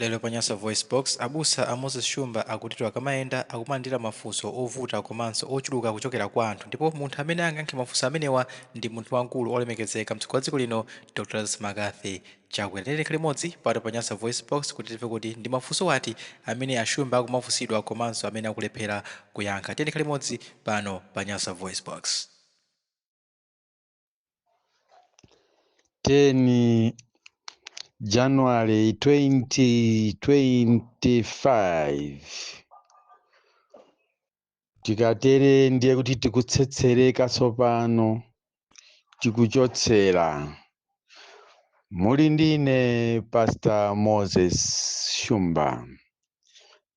Lero pa Nyasa VoiceBox, abusa a Moses Shumba akutitu akamayenda akumalandira mafunso ovuta komanso ochuluka kuchokera kwa anthu ndipo munthu amene angayankhe mafunso amenewa ndi munthu wamkulu olemekezeka mtsogoleri wa dziko lino Dr Lazarus McCarthy Chakwera. Tiyeni tikhale limodzi pano pa Nyasa VoiceBox kuti timve kuti ndi mafunso ati amene a Shumba akumafunsidwa komanso amene akulephera kuyankha. Tiyeni tikhale limodzi pano pa Nyasa VoiceBox. 10 January 2025. Tikatere ndiye kuti tikutsetsereka tsopano, tikuchotsera. Muli ndine Pastor Moses Shumba,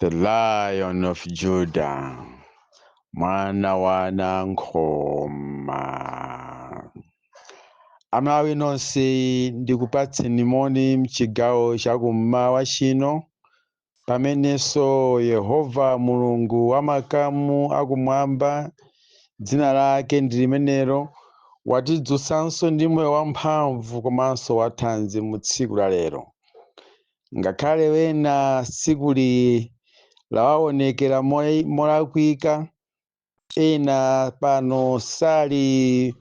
the Lion of Judah, mwana wa Nankhoma. Amalawi nonse, ndikupatseni moni mchigawo chakummawa chino, pamenenso Yehova Mulungu wamakamu akumwamba, dzina lake ndi limenelo, watidzutsanso ndi moyo wamphamvu komanso wathanzi mu tsiku la lero. Ngakhale wena tsikuli lawaonekera molakwika, ena pano sali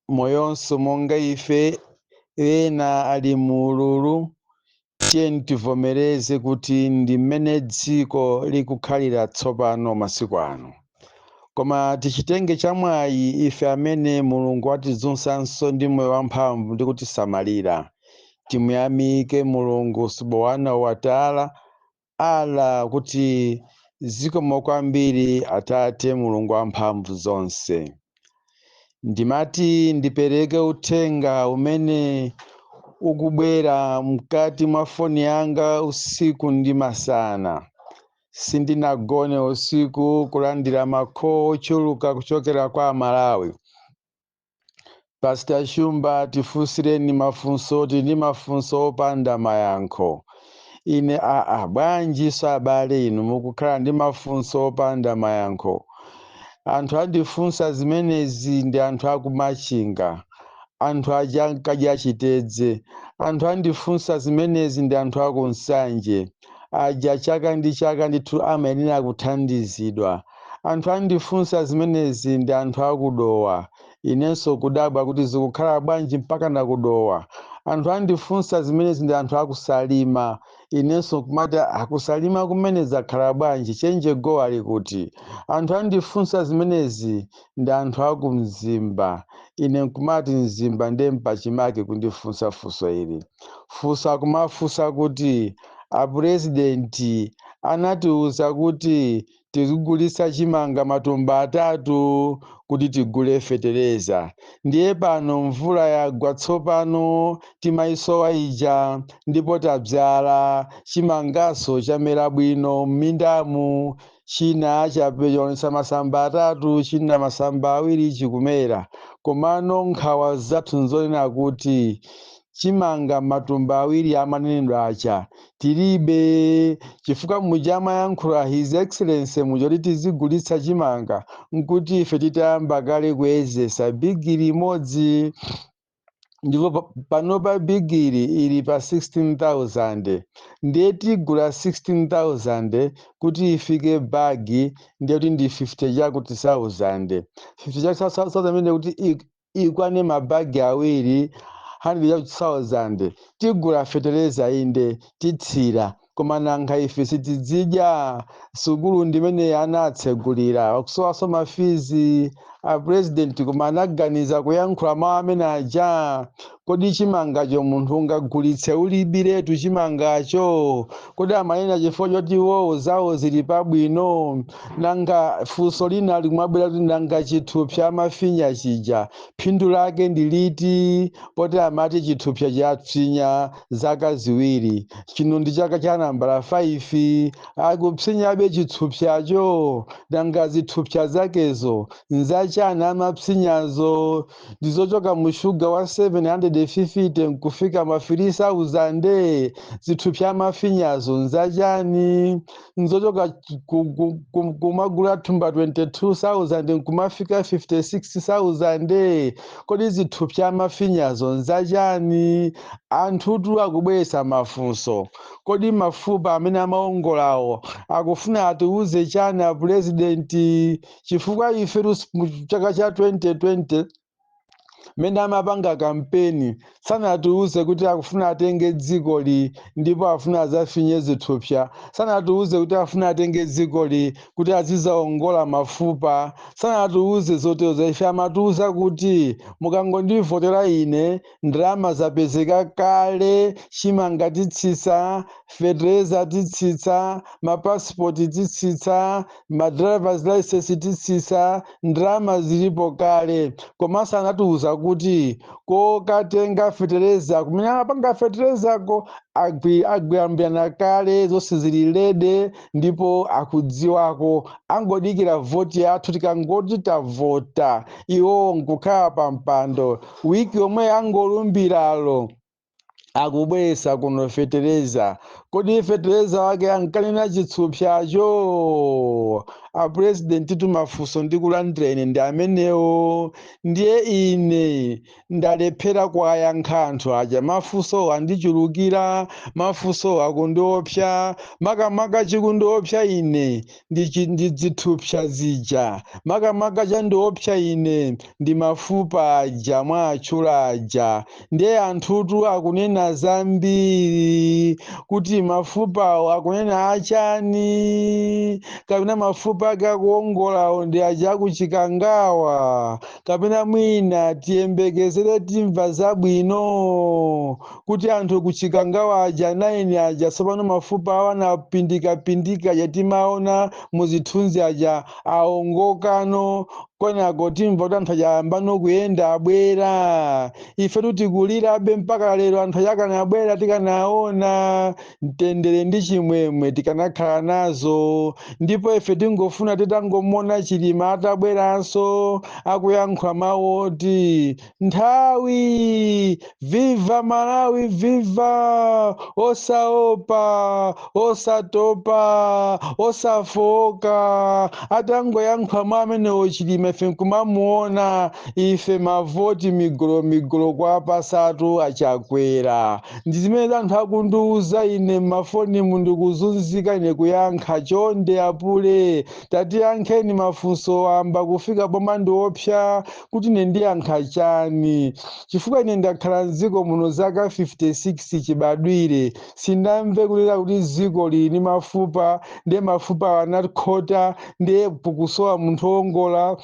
moyonso monga ife, ena ali mu ululu, tiyeni tivomereze kuti ndi mmene dziko likukhalira tsopano masiku ano. Koma tichitenge chamwayi ife amene Mulungu watidzutsanso ndi moyo wamphamvu ndi kutisamalira. Timuyamike Mulungu Subhanahu wa Ta'ala, Allah, kuti zikomo kwambiri Atate Mulungu wamphamvu zonse. Ndimati ndipereke uthenga umene ukubwera mkati mwa foni yanga usiku ndi masana. Sindinagone usiku kulandira ma call ochuluka kuchokera kwa Amalawi. Pastor Shumba, tifunsireni mafunso, tili ndi mafunso opanda mayankho. Ine aa, bwanji abale inu mukukhala ndi mafunso opanda mayankho? Anthu andifunsa zimenezi ndi anthu akumachinga, anthu aja ankadya chitedze. Anthu andifunsa zimenezi ndi anthu akunsanje, aja chaka ndi chaka ndithu amayenera kuthandizidwa. Anthu andifunsa zimenezi ndi anthu akudowa. Inenso kudabwa kuti zikukhala bwanji mpaka nakudowa. Anthu andifunsa zimenezi ndi anthu akusalima. Inenso kumati akusalima kumene zakhala bwanji, chenje go ali kuti? Anthu andifunsa zimenezi ndi anthu akumzimba. Ine nkumati Mzimba ndiye mpachimake kundifunsa funso ili. Funso akumafunsa kuti apurezidenti anatiuza kuti tizigulitsa chimanga matumba 3 kuti tigule fetereza, ndiye pano mvula yagwa tsopano timayisowa ija, ndipo tabzala chimangaso chamera bwino m'mindamu, china chaonetsa masamba 3, china masamba 2 chikumera. Komano nkhawa zathu nzonena kuti chimanga matumba 2 amanenedwa aja tilibe, chifukwa muja amayankhula His Excellency muja kuti tizigulitsa chimanga nkuti ife titayamba kale kuyezesa bigiri imodzi, ndipo panopa bigiri ili pa 16,000, ndiye tigula 16,000 kuti ifike bagi, ndiye kuti ndi 50 chakuti 1,000, 50 chakuti 1,000 imene kuti ikwane mabagi 2, 100,000. Tigula fetereza inde, titsira, koma nanga ife sitidzidya? Sukulu ndimene anatsegulira, akusowaso mafizi a president, koma anaganiza kuyankhula mawu amene aja. Kodi chimangacho munthu ungagulitse ulibiretu chimangacho? Kodi amanena chifukwa choti iwowo zawo zili pabwino? Nanga funso lina likumabwera kuti nanga chithupsa amafinya chija phindu lake ndi liti, poti amati chithupsa chapsinya zaka 2, chino ndi chaka cha nambala 5, akupsinyabe chithupsacho? Nanga zithupsa zakezo nzachani? Nzachani amapsinyazo? Ndizochoka mu shuga wa 750 nkufika ma 3000. Zithupsa amafinyazo nzachani? Nzochoka kumagula thumba 22,000 nkumafika 56,000. Kodi zithupsa amafinyazo nzachani? Anthutu akubweretsa mafunso. Kodi mafupa amene amaongolawo akufuna atiuze chani apurezidenti? Chifukwa ife mu chaka cha 2020 mmene amapanga kampeni sanatiuze kuti akufuna atenge dzikoli ndipo afuna azafinye zithupsa. Sanatiuze kuti afuna atenge dzikoli kuti azizaongola mafupa. Sanatiuze zotezo. Ife amatiuza kuti mukangondivotera ine, ndalama zapezeka kale, chimanga titsitsa, fetereza titsitsa, mapasipoti titsitsa, ma drivers license titsitsa, ndalama zilipo kale. Komanso anatiuza kuti kokatenga fetereza, kumene amapanga feterezako, agwiyambirana kale, zonse zili ready ndipo akudziwako, angodikira voti yathu. Tikangoti tavota, iwo nkukhala pa mpando, wiki yomwe angolumbiralo akubweretsa kuno fetereza. Kodi fetereza wake ankanena chitsupsacho? Apurezidenti, tumafunso ndikulandira ine ndi amenewo. Ndiye ine ndalephera kuwayankha anthu aja. Mafunso andichulukira, mafunso akundiopsa. Makamaka chikundiopsa ine ndi zithupsa zija. Makamaka chandiopsa ine ndi mafupa aja mwatchula aja. Ndiye anthutu akunena zambiri kuti mafupawo akunena achani? Kapena mafupa ake akuongolawo ndi aja akuchikangawa? Kapena mwina tiyembekezere timva zabwino kuti anthu kuchikangawa aja 9 aja tsopano mafupa awo anapindikapindika aja timaona muzithunzi aja aongokano, kwenako timva kuti anthu aja ayambano kuyenda, abwera? Ife tutikulirabe mpaka lero. Anthu aja akanabwera, tikanaona mtendere ndi chimwemwe tikanakhala nazo. Ndipo ife tingofuna titangomona Chilima atabweranso akuyankhula mawu oti nthawi, "Viva Malawi, viva! Osaopa, osatopa, osafoka." Atangoyankhula mwa amenewo Chilima, ife nkumamuona, ife mavoti migolo migolo kwa pasatu achakwera. Ndi zimene anthu akundiuza ine mmafonimu, ndikuzunzika ine kuyankha. Chonde apule, tatiyankheni mafunso amba kufika poma ndiopsa kuti ine ndiyankha chani, chifukwa ine ndakhala mdziko muno zaka 56 chibadwire, sindamve kulira kuti dziko lili ndi mafupa, ndiye mafupa anakhota, ndiye kukusowa munthu wongola.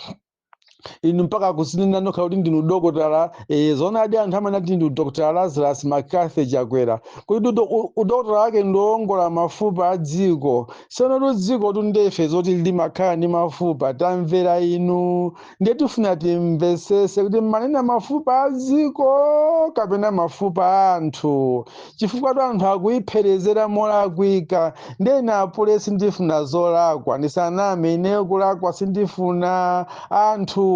Inu mpaka kuzinena nokha kuti ndinu dokotala. Zoonadi, anthu amanati ndinu Dr Lazarus McCarthy Chakwera, kuti udokotala wake ndiwongola mafupa a dziko. Sono dziko tundefe zoti limakhala ndi mafupa, tamvera inu. Ndiye tifuna timvesese kuti manena mafupa a dziko kapena mafupa a anthu, chifukwa tu anthu akuyipherezera molakwika. Ndiye ine apule sindifuna zolakwa, ndisaname, ineyo kulakwa sindifuna. Anthuwa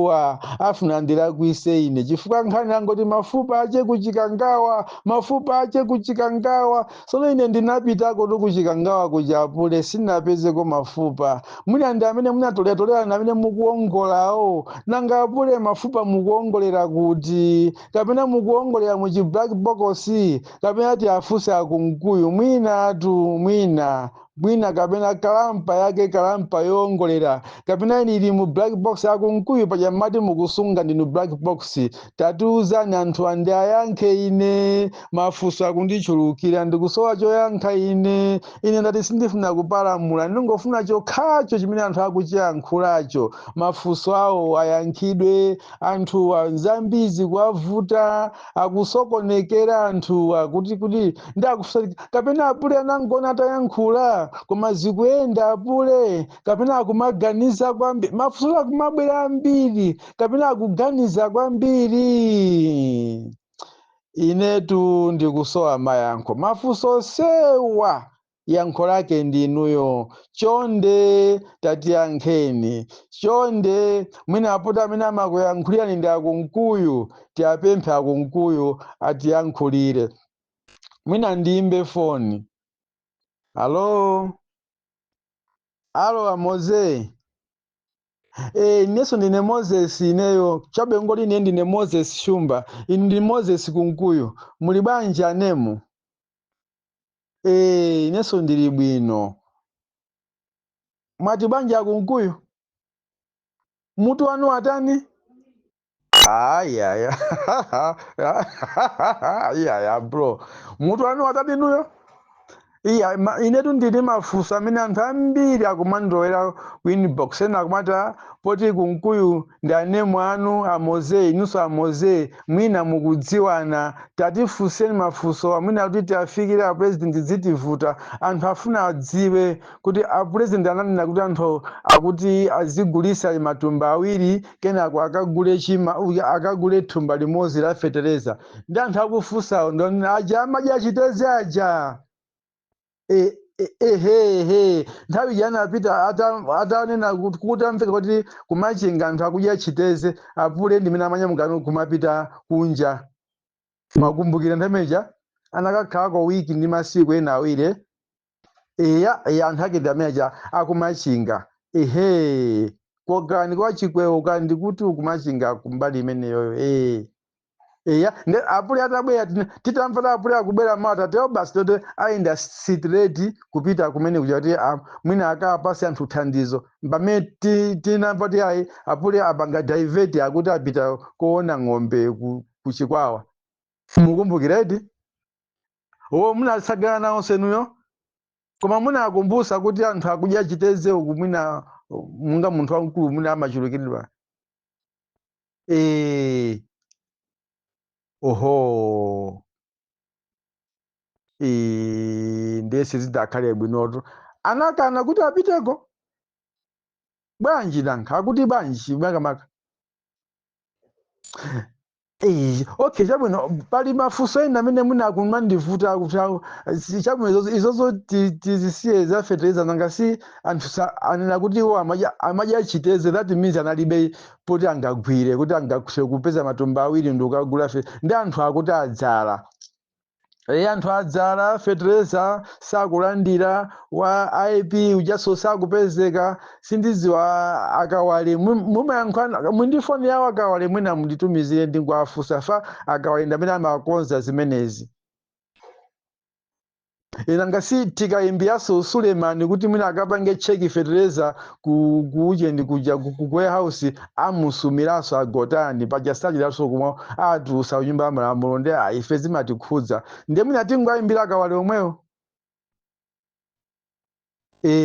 afuna ndilakwise ine, chifukwa nkhani angoti mafupa ache kuchikangawa, mafupa ache kuchikangawa. Sono ine ndinapitako tu kuchikangawa kuchapule, sinapezeko mafupa. Mwina ndi amene munatoleratolera amene mukuongolawo. Nanga apule, mafupa mukuongolera kuti? Kapena mukuongolera mu chi black box? Kapena tiafunse akunkuyu, mwinatu mwina kapena kalampa yake, kalampa yoongolera, kapena ili mu black box? Akunkuyu, paja mmati mukusunga ndinu black box, tatiuzani anthu andi ayankhe. Ine mafunso akundichulukira, ndikusowa choyankha ine. Ine ndati sindifuna kupalamula, ndingofuna chokhacho chimene anthu akuchiyankhulacho, mafunso awo ayankhidwe. Anthuwa nzambizi kuwavuta, akusokonekera anthuwa kuti ndakufusa, kapena apule anangona atayankhula koma zikuyenda apule, kapena akumaganiza kwambiri? Mafunso akumabwera ambiri, kapena akuganiza kwambiri? Inetu ndikusowa mayankho mafunso sewa. Yankho lake ndi inuyo. Chonde tatiyankheni chonde. Mwina apota amene amakuyankhulirani ndi akunkuyu, tiapemphe akunkuyu atiyankhulire. Mwina ndiyimbe foni. Alo, alo, amoze. Inenso ndine Moses. Ineyo chabe ngoti ine ndine Moses Shumba, inu ndi Moses Kunkuyu. Muli bwanji anemu? Inenso ndili bwino. Mwati bwanji akunkuyu? Mutu wanu watani? Ayaya, ayaya bro, mutu wanu watani inuyo? Iya, inetu ndili mafunso amene anthu ambiri akumandowera ku inbox. Ena akumati, "Ah, poti Kunkuyu ndi anemu anu amoze, inunso amoze, mwina mukudziwana, tatifunseni mafunso amwina kuti tiafikire a president zitivuta." Anthu afuna adziwe kuti a president ananena kuti anthu akuti azigulisa matumba 2, kenako akagule chima, akagule thumba limodzi la fetereza. Ndi anthu akufunsawo ndonena aja amadya chiteze aja. Ehehe, nthawi ija anapita atanena kuti amveka kuti kumachinga anthu akudya chiteze, apule ndimene amanyamukano kumapita kunja. Mwakumbukira nthawi imeneja anakakhalako wiki ndi masiku ena 2? Eya, eya, anthu ake ndi amene aja akumachinga. Ehe, kokani kwa Chikwewo kandi kuti ukumachinga kumbali imeneyoyo. Eya, nde apule atabwera, titamva ta apule akubwera mawa, tatewo basi tote ayenda straight kupita kumene kuja kuti mwina akapase anthu thandizo. Pamene tinamva kuti ayi, apule apanga divert, akuti apita kuona ng'ombe ku Chikwawa. Mukumbukiredi wo munatsagana nawo senuyo? Koma munakumbusa kuti anthu akudya chiteze uku, mwina munga munthu wamkulu mwina amachulukiridwa. Oho, ndiye sizidakhale bwinotu. Anakana kuti apiteko bwanji? Nankha akuti bwanji makamaka? Okay, chabwino. Pali mafunso ena amene mwina akumandivuta kuti chabwino, izozo tizisiye zafetereza. Nanga si anthu anena kuti iwo amadya chiteze, that means analibe poti angagwire kuti angakuse kupeza matumba 2 ndi ukagula fe. Ndi anthu akuti adzala. Anthu adzala, fetereza sakulandira, wa IP ujaso sakupezeka. Sindiziwa akawale mumayankhana mundi foni yawo akawale, mwina munditumizire ndingoafusa fa akawale ndi amene amakonza zimenezi. Nanga si tikayimbiyaso Sulemani kuti mwina akapange check fetereza ku uje kuja ku warehouse, amusumiranso agotani paja sachiraso kumwa atulusa kunyumba ya malamulo. Ndi ife zimatikhudza, ndiye mwina tingoayimbira akawale omwewo.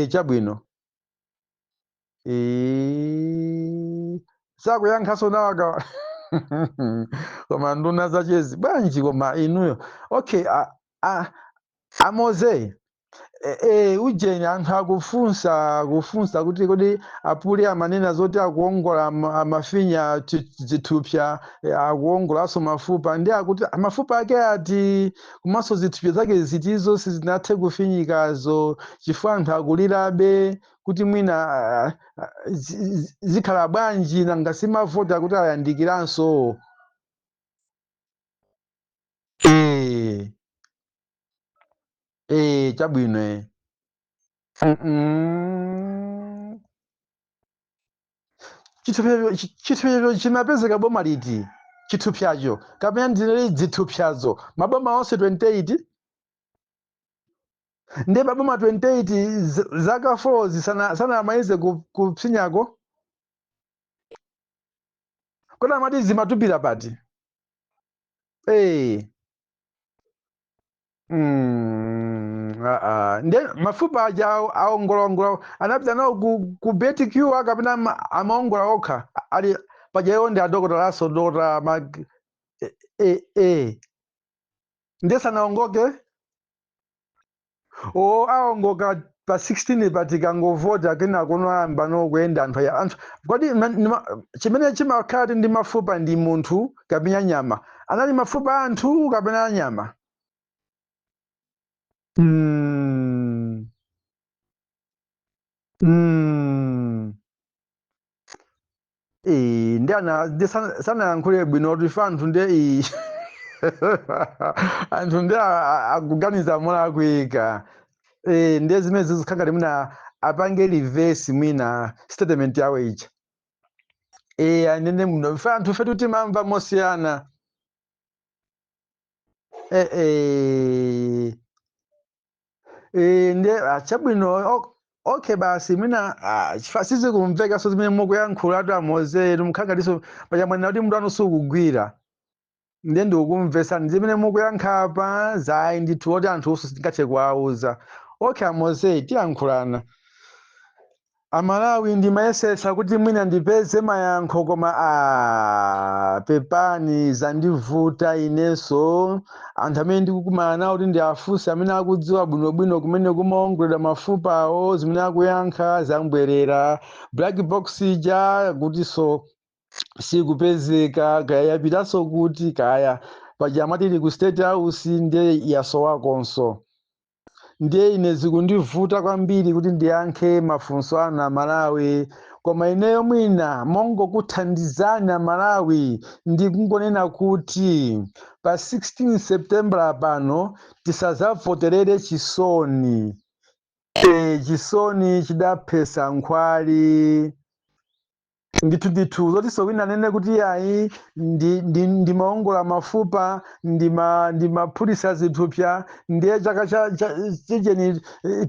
Chabwino. Sakuyankhaso nawo akawale. Koma nduna zachezi bwanji? Koma inuyo, okay, amoze, ujeni, anthu akufunsa kufunsa kuti kodi apule amanena zoti akuongola amafinya zithupsa, akuongolanso mafupa, ndi akuti mafupa ake ati komanso zithupsa zake zitizo sizinathe kufinyikazo, chifukwa anthu akulirabe kuti mwina zikhala bwanji? Nanga simavota kuti ayandikiranso? Chabwino. Chithupsacho chimapezeka boma liti? Chithupsacho, kapena ndinali zithupsazo, maboma onse 28? Ndiye maboma 28, zaka 4 sanamalize kupsinyako. Kodi amati zimatupira pati? Nde mafupa aja aongolaongola, anapita nawo ku BTQ kapena amaongola okha? Ali paja iwo ndi adokotalaso, dokotala ma ndiye sanaongoke o aongoka pa 16 patikangovota, kena kunoyamba nokuyenda anthu aya anthu. Kodi chimene chimakhala ndi mafupa ndi munthu kapena nyama? Anali mafupa a anthu kapena anyama? Ndi ana ndi sanayankhule bwino kuti ife anthu ndiye iyi, anthu ndi akuganiza molakwika. Ndiye zimene zizikhala ngati mwina apange reverse mwina statement yawo ija. Anene muno ife anthu fetu timamva mosiyana. Ndiye chabwino, okay, basi mwina chifukwa sizikumveka zimene mukuyankhula atu amozeru, mukhangatinso pachamwanena kuti mutu anu sukugwira. Ndiye ndikukumvesani zimene mukuyankha apa zayi ndithu oti anthu sitingathe kuwauza. Okay amoze, tiyankhulana. Amalawi, ndimayesesa kuti mwina ndipeze mayankho, koma pepani, zandivuta inenso. Anthu amene ndikukumana nawo kuti ndiafunse, amene akudziwa bwinobwino kumene kumaongoledwa mafupawo, zimene akuyankha zambwerera. Black box ija kutinso sikupezeka, kaya yapitanso kuti, kaya paja amati ili ku State House, ndiye yasowakonso. Ndiye ine zikundivuta kwambiri kuti ndiyankhe mafunso anu Amalawi, koma ineyo mwina mongokuthandizani Amalawi ndikungonena kuti pa 16 September pano tisazavoterere chisoni. Chisoni chidaphesa nkhwali ndithu ndithu. Zotinso wina anene kuti yayi, ndimaongola mafupa, ndimaphulisa zithupsa, ndiye chaka cha chicheni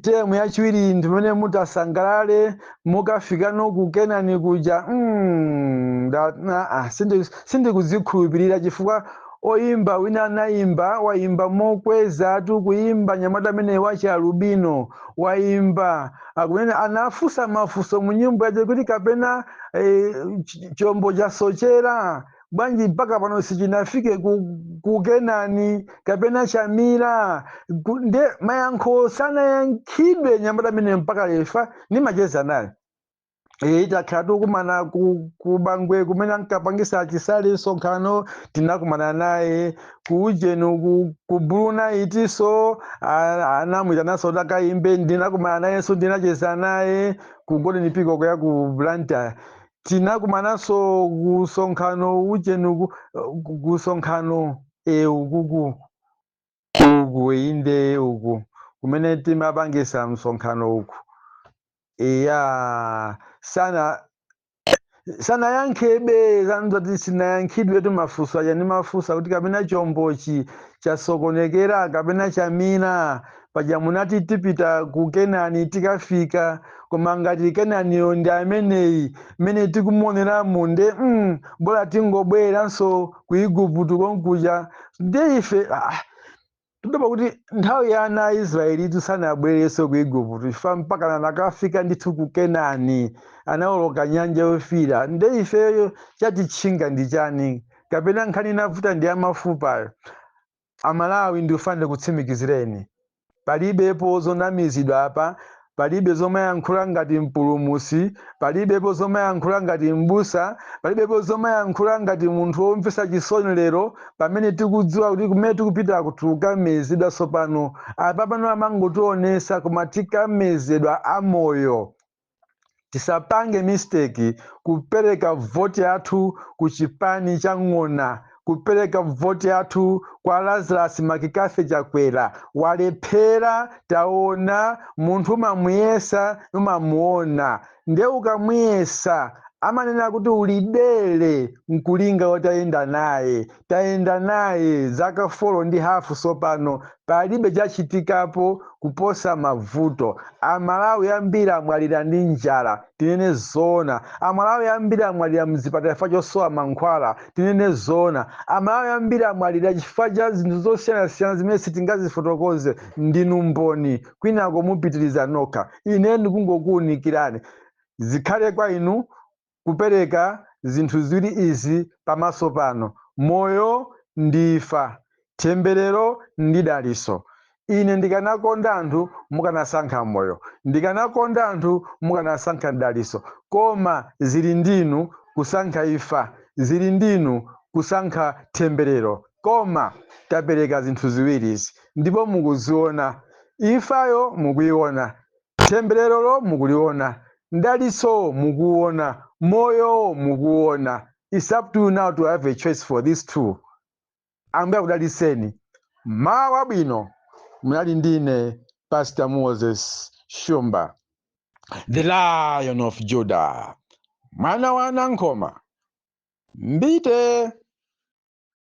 term yachiwiri ndimene mutasangalale mukafikano ku Kenani kuja. Sindikuzikhulupirira chifukwa oyimba wina anayimba, wayimba mokweza tu kuyimba, nyamata amene wachi alubino wayimba akunena, anafunsa mafunso mu nyimbo yace kuti kapena chombo chasochera bwanji mpaka pano sichinafike ku Kenani, kapena chamira nde mayankho sanayankhidwe. Nyamata amene mpaka lefa nimacheza naye. Takhala tikukumana ku Bangwe kumene ankapangisa Chisale msonkhano, tinakumana naye ku ujeni ku Blue Night, so anamwitananso takayimbe, ndinakumana nayenso, ndinacheza naye ku Golden Peacock ya ku Blantyre. Tinakumananso ku msonkhano ujeni ku msonkhano ukuku uku, inde, uku kumene timapangisa msonkhano uku. Iya, sana sanayankhebe, zanzati sinayankhidwe tu mafunso aja ndimafunsa kuti kapena chombochi chasokonekera, kapena chamira, paja munati tipita ku Kenani tikafika, koma ngati Kenaniyo ndi ameneyi mmene tikumuoneramu, nde bola tingobweranso ku Igupto konkuja. Nde ife tidaba kuti nthawi ya ana a Israeli tisanabwerenso ku Igupto, chifukwa mpaka nakafika ndithu ku Kenani, anawoloka Nyanja Yofiira. Nde ifeyo chatitchinga ndi chani? Kapena nkhani inavuta ndi amafupayo? Amalawi, ndikufanire kutsimikizireni, palibepo zonamizidwa apa, palibe zomayankhula ngati mpulumusi, palibepo zomayankhula ngati mbusa, palibepo zomayankhula ngati munthu womvetsa chisoni. Lero pamene tikudziwa kuti kumene tikupita tikamezedwa tsopano, apa pano amangotionesa, koma tikamezedwa amoyo. Tisapange mistake kupereka voti yathu ku chipani cha ng'ona, kupereka voti yathu kwa Lazarus McCarthy Chakwera. Walephera, taona. Munthu umamuyesa, umamuona, nde ukamuyesa amanena kuti ulidere nkulinga wotayenda naye. Tayenda naye zaka 4.5 sopano, palibe chachitikapo kuposa mavuto. Amalawi ambiri amwalira ndi njala, tinene zoona. Amalawi ambiri amwalira mzipatala chifukwa chosowa mankhwala, tinene zoona. Amalawi ambiri amwalira chifukwa cha zinthu zosiyanasiyana zimene sitingazifotokoze. Ndinu mboni, kwinako mupitiriza nokha. Ine ndikungokuwunikirani. Zikhale kwa inu kupereka zinthu ziwiri izi pamaso pano, moyo ndi imfa, temberero ndi daliso. Ine ndikanakonda anthu mukanasankha moyo, ndikanakonda anthu mukanasankha daliso, koma zili ndinu kusankha imfa, zili ndinu kusankha temberero. Koma tapereka zinthu ziwirizi ndipo mukuziona. Imfayo mukuiona, tembererolo mukuliona, daliso mukuona, moyo mukuona. It's up to you now to have a choice for these two. Ambuye akudalitseni. Mawa wabwino. Munali ndine Pastor Moses Shumba, the Lion of Judah, mwana wa Nankoma. Mbite.